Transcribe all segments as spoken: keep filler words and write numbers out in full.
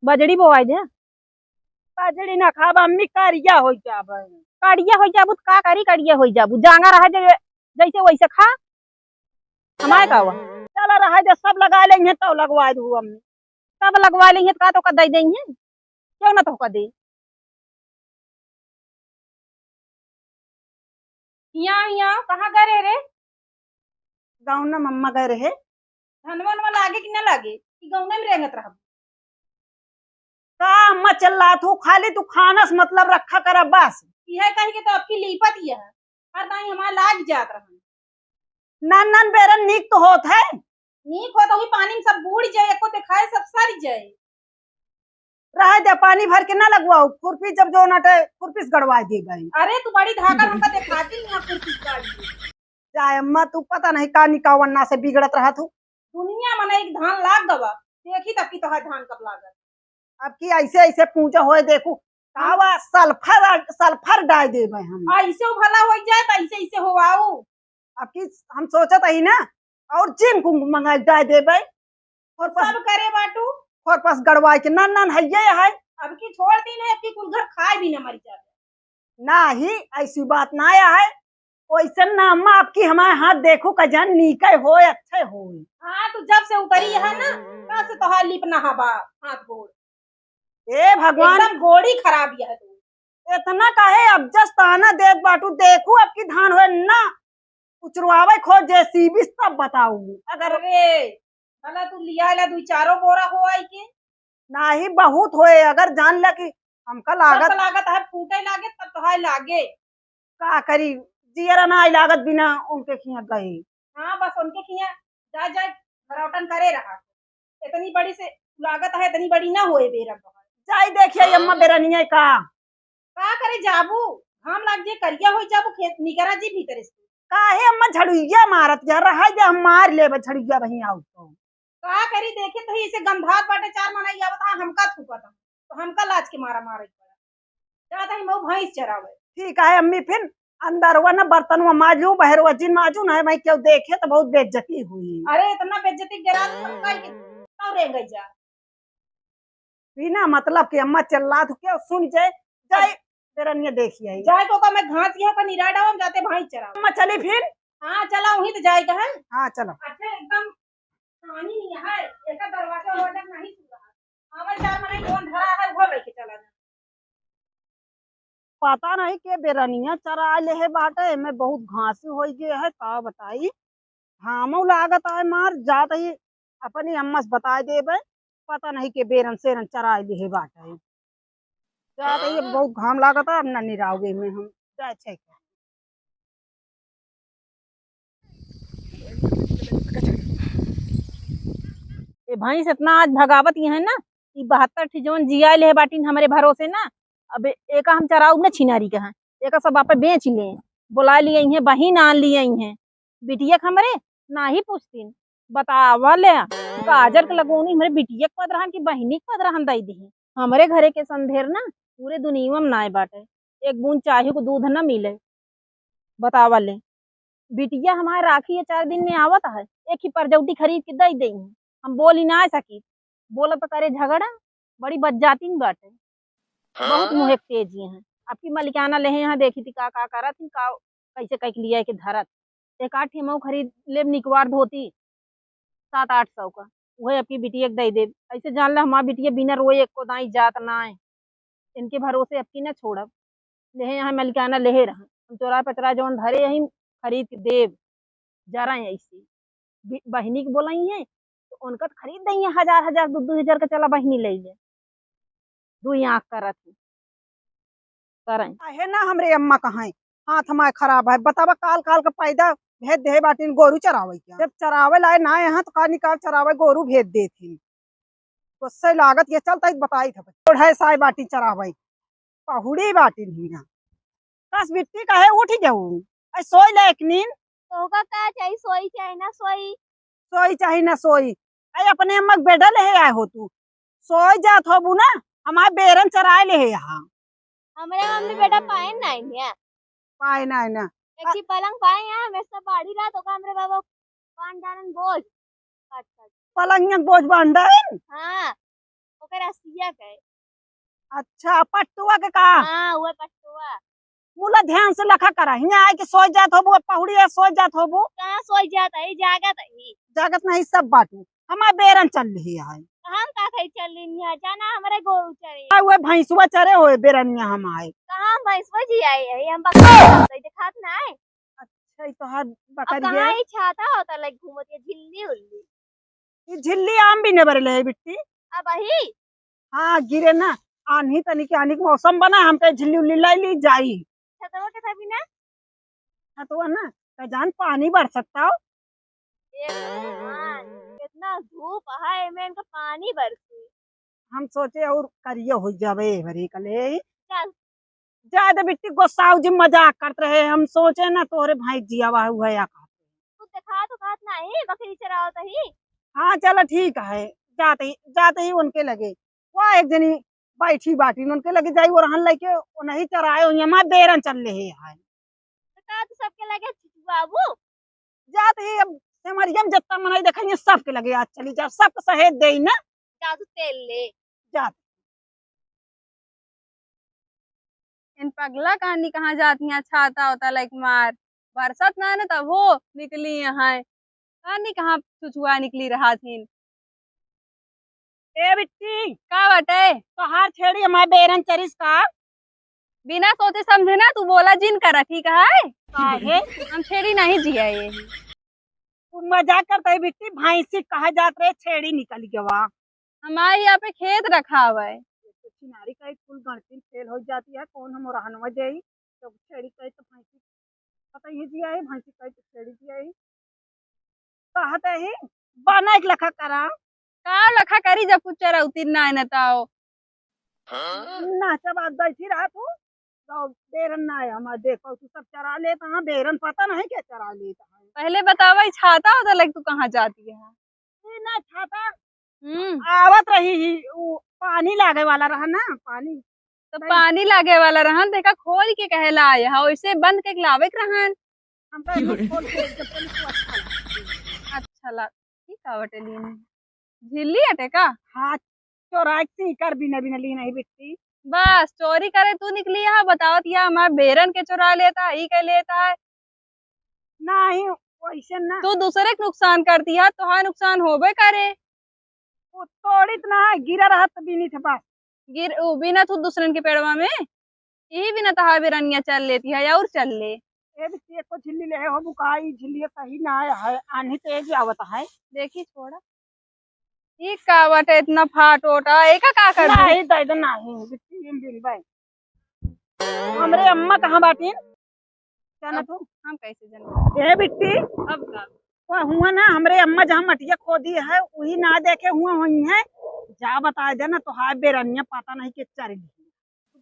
बजड़ी बोवाइ दे। बजड़ी ना खाब अम्मी, करिया होइ जाब। करिया होइ जाबू त का करी, करिया होइ जाबू। जांगर रहे जे-, जैसे वैसे खा। हमारे का हुआ? चला रहे दे, सब लगाइ लेइहैं तउ लगवाइ दू अम्मी। सब लगवाइ लेइहैं त का तोहका दइ देइहैं? क्यों ना तोहका दे? हियाँ, हियाँ, कहाँ गए रहे रे? गाँव ना मम्मा गए रहे। धनवा वनवा लागे कि ना लागे? कि गाँव में रेंगत रहब? का अम्मा चिल्लात हू? खाली तू खाना से मतलब रखा करा बस। इहे कही के तो अबकी लीपत यह। हर दाई हमार लाग जात रहन। नन नन बेरन नीक तो होत है। नीक होत होई, पानी में सब बूड़ जाए, एको देखाए सब सर जाए। रहे दे, पानी भर के ना लगवाओ, खुरपी जब जो नटे खुरपी से गड़वाइ देबे। अरे तू बड़ी धाकर हमका देखाती नहीं खुरपी से गाड़ी। जाए अम्मा, तू पता नहीं का निकावन्ना से बिगड़त रहत हू। दुनिया मनई के धान लाग गवा, देखी तब की तोहार धान कब लागत। अबकी ऐसे ऐसे पूजा होए देखू, कावा सल्फर, सल्फर डाइ देबे हम। ऐसे भला होइ जाए त ऐसे ऐसे होवाऊ। अबकी हम सोचत ही ना, और जिन कुंकुम मंगाइ डाइ देबे। और पस-, सब करे बाटू। और पस गड़वाइ के नन नन हइये है। अबकी छोड़ दिन है, अबकी कुल घर खाए भी ना मर जाबे। नाही, ऐसी बात ना आया है। ओइसन ना अम्मा, अबकी हमारे हाथ देखू का जान नीके होए, अच्छे होए। हाँ, तू जब से उतरी है ना, तब से तोहार लिप ना हवा, हाथ गोड़। ए भगवान। एकदम गोड़ी खराब यह तू। इतना काहे अब जस ताना देत बाटू, देखू अबकी धान होए ना, उचरवावे खो जेसीबी से तब बताऊ। अगर अरे, भला तू लिया ला दुई चारो बोरा हो आई के। नाही, बहुत होए, अगर जान ला कि हमका लागत सबका लागत है फूटे लागे, तब तोहार लागे। का करी, जियरा नाही लागत बिना उनके खिया गए। हाँ, बस उनके खिया जा, जा, भरौटन करे रहा। इतनी बड़ी से लागत है, इतनी बड़ी ना होए बेरा तोहार। जाई देखिए अम्मा बेरनिया का। का करे जाबू? घाम लाग जे, करिया होइ जाबू, खेत निकरा जी भीतर से। काहे अम्मा झड़ुइया मारत जा? रहा जा, हम मार लेबे झड़ुइया वहीं आउत तो। का करी, देखे तो ही इसे गंधात बाटे, चार मनई आवत हा, हमका थूकत हा, तो हमका लाज के मारा मारे के पड़ा। जात ही मऊ भैंस चरावे। ठीक है अम्मी, फिर अंदरवा न बर्तनवा माजू, बहरवा जिन माजू, नहीं भाई केहू देखे तो बहुत बेइज्जती हुई। अरे इतना बेइज्जती के डरा तो सब कह के तब रेंगे जा। बिना मतलब के अम्मा चिल्लात हो, केहू सुन जाए, जाए बेरनिया देखी आई। जाए को का मैं घास यहाँ का निरा डावम, जाते भाई चराओ। अम्मा चली फिर? हाँ, चला वहीं तो जाए का है। हाँ, चलो। अच्छा, एकदम पानी नहीं है, ऐसा दरवाजा वरवाजा नहीं खुल रहा। हमारे चार महीने कौन धरा है, वो लेके चला जा। पता नहीं के बेरनिया चराइ लेहे बाटे, एमे बहुत घासी होइ गए है, का बताई। घामो लागत आए मार, जात ही अपनी अम्मा से बताइ देबे, पता नहीं के बेरन सेरन चराइ लेहे बाटे। जात ही अब बहुत घाम लागत है, अब ना निराओगे में हम जाए छे के। ए भैंस इतना आज भगावत ही है ना, ई बहत्तर ठी जवन जियाए लेहे बाटिन हमरे भरोसे ना, अब एका हम चराउब ना छिनारी के हैं, एका सब आपे बेच लें, बोलाइ लियाई हैं, बहिन आन लियाई हैं, बिटिया के हमरे नाही पूछतिन, बतावा ले, काजर के लगौनी हमरे बिटिया के पद रहन कि बहिनी के पद रहन दइ दिही। हमरे घरे के संधेर ना पूरे दुनिया में नाय बाटे, एक बूंद चाही को दूध न मिले। बतावा ले, बिटिया हमार राखी है, चार दिन में आवत है, एक ही परजौटी खरीद के दइ देई। हम बोली ना सकी, बोला तो करे झगड़ा, बड़ी बज्जातिन बाटे, बहुत मुँहे के तेजी हैं। आपकी मलिकाना लेहे यहाँ देखी थी का का करत थी, का कैसे कह के लिया के धरत। एक आठ ठे मऊ खरीद लेब निकवार धोती, सात आठ सौ का, उहे आपकी बिटिया के दइ देब। ऐसे जान ला हमार बिटिया बिना रोए एको दाई जात नाय। इनके भरोसे अबकी ना छोड़ब। लेहे यहाँ मलिकाना लेहे रहा। हम चोरा पचरा जौन धरे यही खरीद के देब। जरा ऐसे। बि-, बहिनी के बोलाई है, तो उनका तो खरीद दई है हजार हजार, दो दो हजार का चला बहिनी ले ले। दो आँख करत है। करें। काहे ना हमरे अम्मा कहें, हाथ हमारे खराब है। बतावा काल काल का पैदा भेज देहे बाटिन गोरू चरावे क्या? जब चरावे लाए ना यहाँ तो का निकाल चरावे गोरू भेज देथिन। गुस्से लागत ये चलता ही बताई था। ओढ़े साए बाटी चरावे। पहुड़ी बाटी नहीं ना। कस बिट्टी कहे उठ जाऊ। ऐ सोई ले एक नींद। तोहका का चाही? सोई चाहे ना सोई? सोई चाहे ना सोई। ऐ अपने अम्मा के बेडा लेहे आए हो तू। सोई जात होबू ना, हमार बेरन चराए लेहे यहाँ। हमरे मम्मी बेटा पाए ना है। पाए ना है ना। एक ही पलंग पाए हैं, हमेशा बाढ़ी रात होगा हमरे बाबा बांध डालन बोझ। अच्छा। पलंगिया के बोझ बांध डालन? हाँ। ओकर अस्सिया के। अच्छा, पट्टुआ के का? हाँ, उहे पट्टुआ। मुला ध्यान से लखा करा, हियाँ आए के सोच जात होबू, अब पहुड़िया सोच जात होबू। कहाँ सोच जात है, जागत है। जागत नहीं, सब बाटू। हमार बेरन चल रही है। हम का कही चल रही है, जाना हमरे गोरू चरे। आ, उहे भैंसुआ चरे होए बेरनिया हम आए। कहाँ हम भैंसुआ जी आए है, हम बकरी चरत है, देखात ना है। अच्छा, ई तोहार अब बकरिया। कहाँ ई छाता होता लाइक घूमत है, झिल्ली उल्ली। ई झिल्ली आम भी ने बरले है बिट्टी। अब अही? हाँ, गिरे ना, आन्ही तनी के, आन्ही के मौसम बना, हम कहे झिल्ली उल्ली लाई ली जाई। छतवा के था बिना? छतवा ना, त जान पानी बरसता हो। ए भगवान, कितना धूप है, एमे इनका पानी बरसी। हम सोचे और करिया हो जावे ए भरी कले। चल। जा दे बिट्टी, गोसाऊ जी मजाक करत रहे, हम सोचे ना तोहरे भाई जिया वाहु है या कहत। तू देखा तो कहत नाही, बकरी चरावत ही। हाँ, चला ठीक है, जाते ही, जाते ही उनके लगे। वह एक जनी बैठी बाटी, उनके लगे जाई, वो रहन लेके, वो नहीं चराए, वो हमार बेरन चल रहे है। तो का तू सबके लगे चुचुआबू? जात ही अब सेमरिया में जत्ता मनई देखे, ये सबके लगे आज चली जा, सबके सहेज देई ना। जा तू तेल ले। जात। इन पगला कहानी कहाँ जात हियाँ, छाता होता लाइक मार, बरसात ना है ना तब हो निकली यहाँ, कहानी कहाँ चुचुआ निकली रहा थीन। ए बिट्टी, का बाटे? तोहार छेड़ी हमार बेरन चरिस का? बिना सोचे समझे ना तू बोला जिन करा, ठीक है? काहे? हम छेड़ी नहीं जिया ये। तू मजाक करता है बिट्टी, भैंसी कहा जात रहे, छेड़ी निकल गवा। हमारे यहाँ पे खेत रखा हुआ है। तो छिनारी का एक कुल गणतिन फेल हो जाती है, कौन हम रहनवा जाई, तो छेड़ी का तो भैंसी पता ही जिया है, भैंसी का तो छेड़ी जिया है। कहत ही, बना एक लखा करा। का लखा करी जब कुछ चरौती ना है न ताओ? नाचा बात बैठी रहा तू, तो बेरन ना है हमार, देखो तू सब चरा लेत हाँ, बेरन पता नहीं क्या चरा लेत हाँ। पहले बतावा, ई छाता होता लाइक तू कहाँ जाती है? ई ना छाता, हम्म। आवत रही ही, उ पानी लागे वाला रहा ना, पानी। तो नहीं। पानी लागे वाला रहन, देखा खोल के कहे ला आए हा, वैसे बंद के लावे के रहन। हमका एगो खोल के एकदम तनी तो अच्छा लगा। अच्छा ला, ठीक का बटे लीन। झिल्ली अटे का? हाँ, चोराई के सीकर बिना बिना ली नहीं बिट्टी। बस, चोरी करे तू निकली हा, बतावत या हमार बेरन के चोरा लेता, ई के लेता है। नहीं, वैसे ना। तू दूसरे के नुकसान करती है, तोहार नुकसान होबे करे। वो तोड़ित ना, गिरा रहत तो बीनित है बस। गिर, उ बीनत हूँ दूसरन के पेड़वा में, यही बिना तोहार बेरनिया चल लेती है और चल ले। ए बिट्टी, एको झिल्ली ले हो बुकाई, झिल्ली सही ना है, आन्ही तेज आवत है। देखी छोड़ा, ई का बाटे इतना फाट ओटा, एका का कर दी? नहीं, दे दे, नहीं, बिट्टी, हम बिन भाई। हमरे अम्मा कहाँ बाटिन? जाना अब तू? हम कैसे जाने? ए बिट्टी, अब का? वो हुआ ना, हमरे अम्मा जहाँ मटिया खोदी है, वही ना देखे हुआ हुई है। जा बता देना, तोहार बेरनिया पता नहीं के चर ली।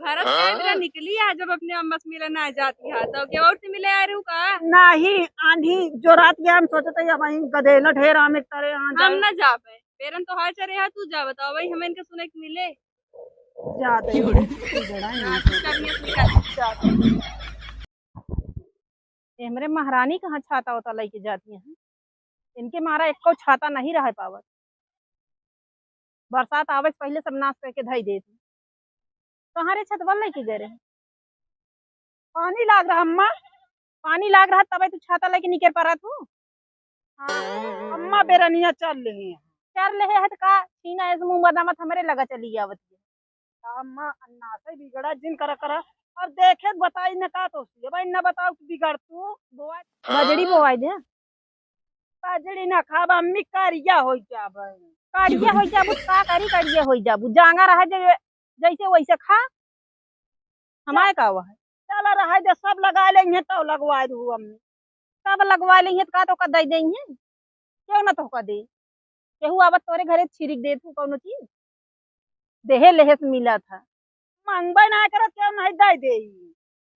घर से हाँ? मेरा निकली है, जब अपने अम्मा से मिले ना जाती है, तो क्या और से मिले आ रही हूँ का? नहीं, आंधी जो रात के हम सोचते हैं, वहीं गदेला ढेर आम एक तरह आ हम जाए। ना जा पाए, बेरन तोहार चरे है, तू जा बताओ भाई, हमें इनके सुने के मिले। जाते हैं, क्यों रे? तू जरा यहाँ से। करनी अपनी करनी। जाते हैं। ये हमरे महारानी कहाँ छाता होता लेके जाती हैं? इनके मारा एको छाता नहीं रह पावत। बरसात आवे से पहले सब नाश करके धई देत। कहाँ रे छतवा लेके गए रहे? पानी लाग रहा अम्मा। पानी लाग रहा तबे तू छाता लेके निकर पड़ा तू। हाँ, अम्मा बेरनिया चल ले हैं। चल ले है तो का? छीना है मुंह बदनामत हमरे लगा चली आवत है। अम्मा अन्ना से बिगड़ा जिन करा करा। और देखे बताई न का तो सी। भाई न बताओ कि बिगड़ तू। बोआ, बजड़ी बोआई दे। बजड़ी ना खाब अम्मी, करिया हो जाब। करिया हो जाबू, का करी, करिया हो जाबू। जांगा रहा जे जैसे वैसे खा। हमारे का हुआ है? चला रहा दे, सब लगा लेंगे तब लगवा दू अम्मी। सब लगवा लेंगे तो का तोका दे देंगे? क्यों ना तोका दे? केहू आवत तोरे घरे छिड़क दे तू कौनो चीज? देहे लेहे से मिला था। मांगबे ना करत, क्यों नहीं दे दे?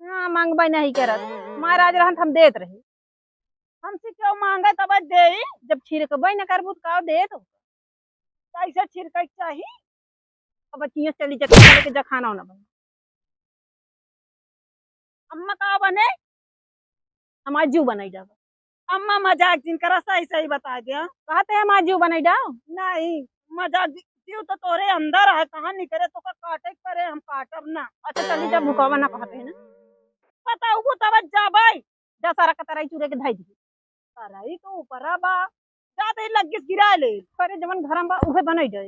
हाँ, मांगबे नहीं करत। महाराज रहन त हम देत रहे। हमसे क्यों मांगे तब दे, जब छिड़कबे न करबू त का दे तो? कैसे छिड़के के चाही? अब बच्चियों चली जखा लेके जखाना होना भाई। अम्मा का बने? हमार जीव बनाई जाबा। अम्मा मजाक जिन करा, सही सही बता दिया। कहते हैं हमार जीव बनाई जाओ। नहीं, मजाक जि-, जीव तो तोरे अंदर है, कहाँ निकरे, तोका काटे के परे, हम काटब ना। अच्छा चली, जब भुकावा ना कहत है ना, पता उबो तब जाबै, जा सारा कतराई चुरे के धई दी। तराई तो ऊपरा बा, जा दे लग्गिस गिरा ले, परे जवन घरम बा उहे बनई दे।